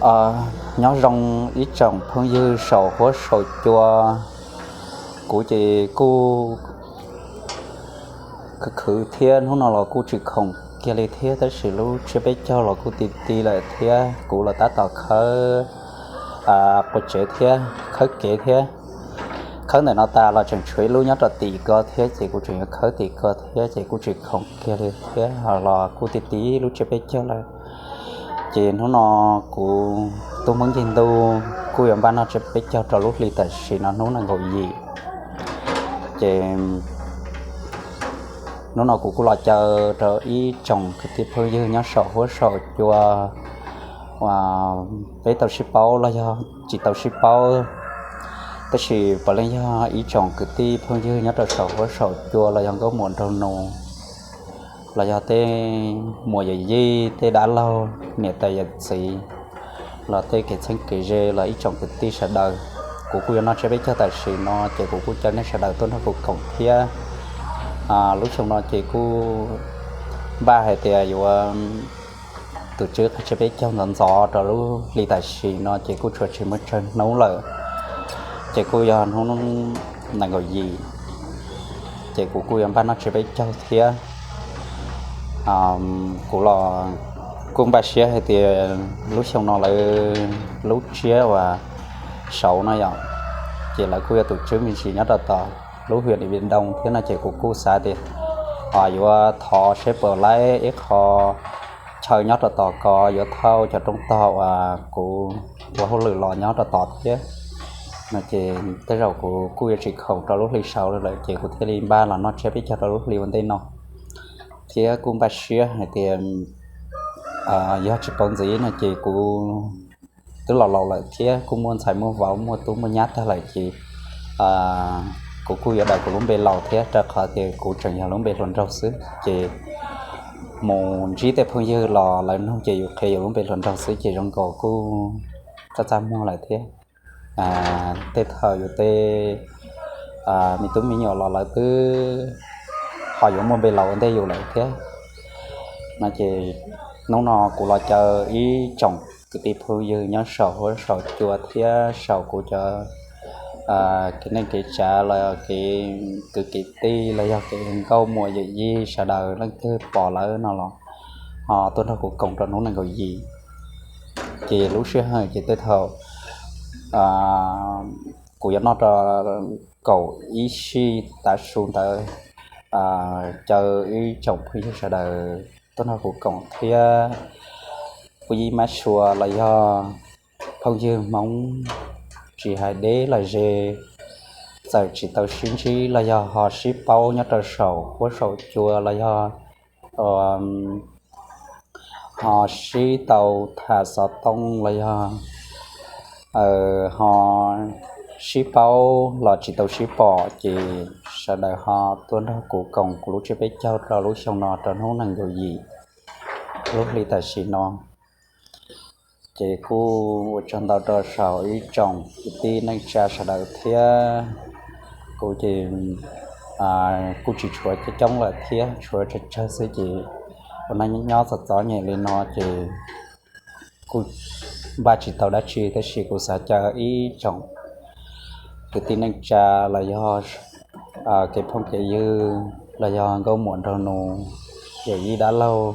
Nyob zoo ib tsoom phooj ywg saum huab saum cua. Kuv ces kuj khwv khwv thiab, hnub no los kuj tsis khoom kiag li thiab, tab sis lub tsiab peb caug los kuj ti ti lawm thiab, kuv los tab tom khawb qua tsev thiab khawb kev thiab. Khawb ntawm no tas los tseem tshuav ib lub nyob rau tim ko thiab, ces kuv tseem yuav khawb tim ko thiab, ces kuj tsis khoom kiag li thiab, ho los kuj ti ti lub tsiab peb caug lawm. Ces hnub no kuv tub Hmoob Yig Ntuj kuj yuav npaj noj tsiab peb caug rau lub hli tam sim no hnub nees nkaum yim. Ces hnub no kuv kuj los caw rau ib tsoom kwv tij phooj ywg nyob saum huab saum cua uas peb tau sib paub los yog tsis tau sib paub, tab sis puav leej yog ib tsoom kwv tij phooj ywg nyob rau saum huab saum cua los yog nkauj muam nraug nus, los yog tej muam yawm yij, tej dab laug, niam tais yawm txiv, los tej kev txheeb kev ze los ib tsoom kwv tij sawv daws. Kuv kuj yuav noj tsiab peb caug tam sim no, ces kuv kuj caw nej sawv daws tuaj nrog kuv koom thiab. Lub xyoo no ces kuj npaj hais tias yuav tus tswv qhia tsiab peb caug ntxov ntxov rau lub hli tam sim no, ces kuj tshuav tsis muaj tsawg hnub lawm, ces kuj yog hnub nees nkaum yim, ces kuv kuj yuav npaj noj tsiab peb caug thiab. Kuv los kuj npaj siab hais tias lub xyoo no lawv lub tsiab uas saud no yom, ces lawv kuj yuav tus tswv me ntsis nyob rau tom lub hwm Điện Biên Đông thiab no, ces kuv kuj xav tias yuav thov seb puas laib ib qho chaw nyob rau tom ko yuav thauj cov rooj tog uas kuv ua hauj lwm los nyob rau tod thiab no, ces tej zaum kuv kuj yuav tsis khoom rau lub hli saud lawm, ces kuv thiaj li npaj los noj tsiab peb caug rau lub hli ua ntej no. Thiab kuj npaj siab hais tias yog tsis pauv ntxiv no ces kuv twb los laus lawm thiab kuj muaj ntxhais muaj vauv muaj tub muaj nyab tag lawm, ces kuv kuj yuav daws kuv lub npe laus thiab, rau qhov tias kuv tseem yog lub npe hluas nraug xwb, ces mus ntsib tej phooj ywg los lawv nug ces yus qhia yus lub npe hluas nraug xwb, ces zoo nkaus kuj txaj txaj muag lawm thiab. Tej thaum yus tej me tub me nyuam los lawv twb ho yuav muaj npe laus ua ntej yus lawm thiab no, ces hnub no kuv los caw ib tsoom kwv tij phooj ywg nyob saum huab saum cua thiab saum kuv cov kev neej kev tsav los yog kev kwv kev tij los yog kev nkauj muam yawm yij sawv daws leej twg pom lawm no los ho tuaj nrog kuv koom rau hnub nees nkaum yim. Ces lub sij hawm ces tej thaum kuv yuav noj rau kaum ib sij tav su ntawd, caw ib tsoom phooj ywg sawv daws tuaj nrog kuv koom thiab. Phooj ywg mab sua los yog phooj ywg Hmoob tsis hais deb los ze, txawm tsis tau sib ntsib los yog ho sib paub nyob rau saum huab saum cua los yog ho sib tau tham xov tooj los yog ho sib paub los tsis tau sib pom, ces sawv daws ho tuaj nrog kuv koom kuv lub tsiab peb caug rau lub xyoo no rau hnub nees nkaum yim lub hli tam sim no. Ces kuj ua tsaug ntau rau saum ib tsoom kwv tij neej tsa sawv daws thiab. Kuv ces kuj tsis tshuav coob coob lawm thiab, tshuav tsawg tsawg xwb, ces ua neej nyob txom txom nyem li no ces kuj npaj tsis tau dab tsi, tab sis kuv xav caw ib tsoom kwv tij neej tsa los yog kev phooj kev ywg los yog nkauj muam nraug nus, yawm yij dab laug,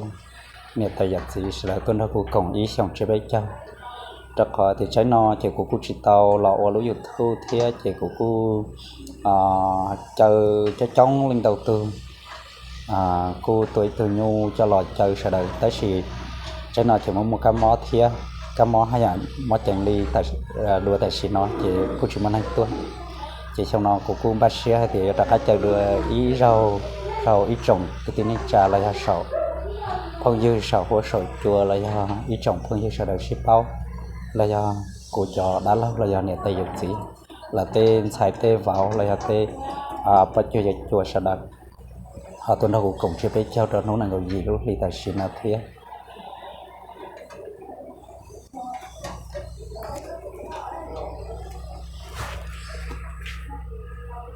niam tais yawm txiv sawv daws tuaj nrog kuv koom ib xyoos tsiab peb caug, rau qhov tias tsaib no ces kuv kuj tsis tau los ua lub YouTube thiab, ces kuv kuj caw coob coob leej ntau tug kuj tua ib tug nyuj coj los caw sawv daws, tab sis tsaib no ces muaj muaj kab mob thiab, kab mob haj yam mob ceev li dua tam sim no ces kuj tsis muaj neeg tuaj. Ces xyoo no kuv kuj npaj siab hais tias yuav rov qab caw dua ib zaug rau ib tsoom kwv tij neej tsa los yog saum phooj ywg saum huab saum cua los yog ib tsoom phooj ywg sawv daws sib paub los yog kuv cov dab laug los yog niam tais yawm txiv, los tej ntxhais tej vauv los yog tej poj cuag yawm cuas sawv daws ho tuaj nrog kuv koom tsiab peb caug rau hnub nees nkaum yim lub hli tam sim no thiab.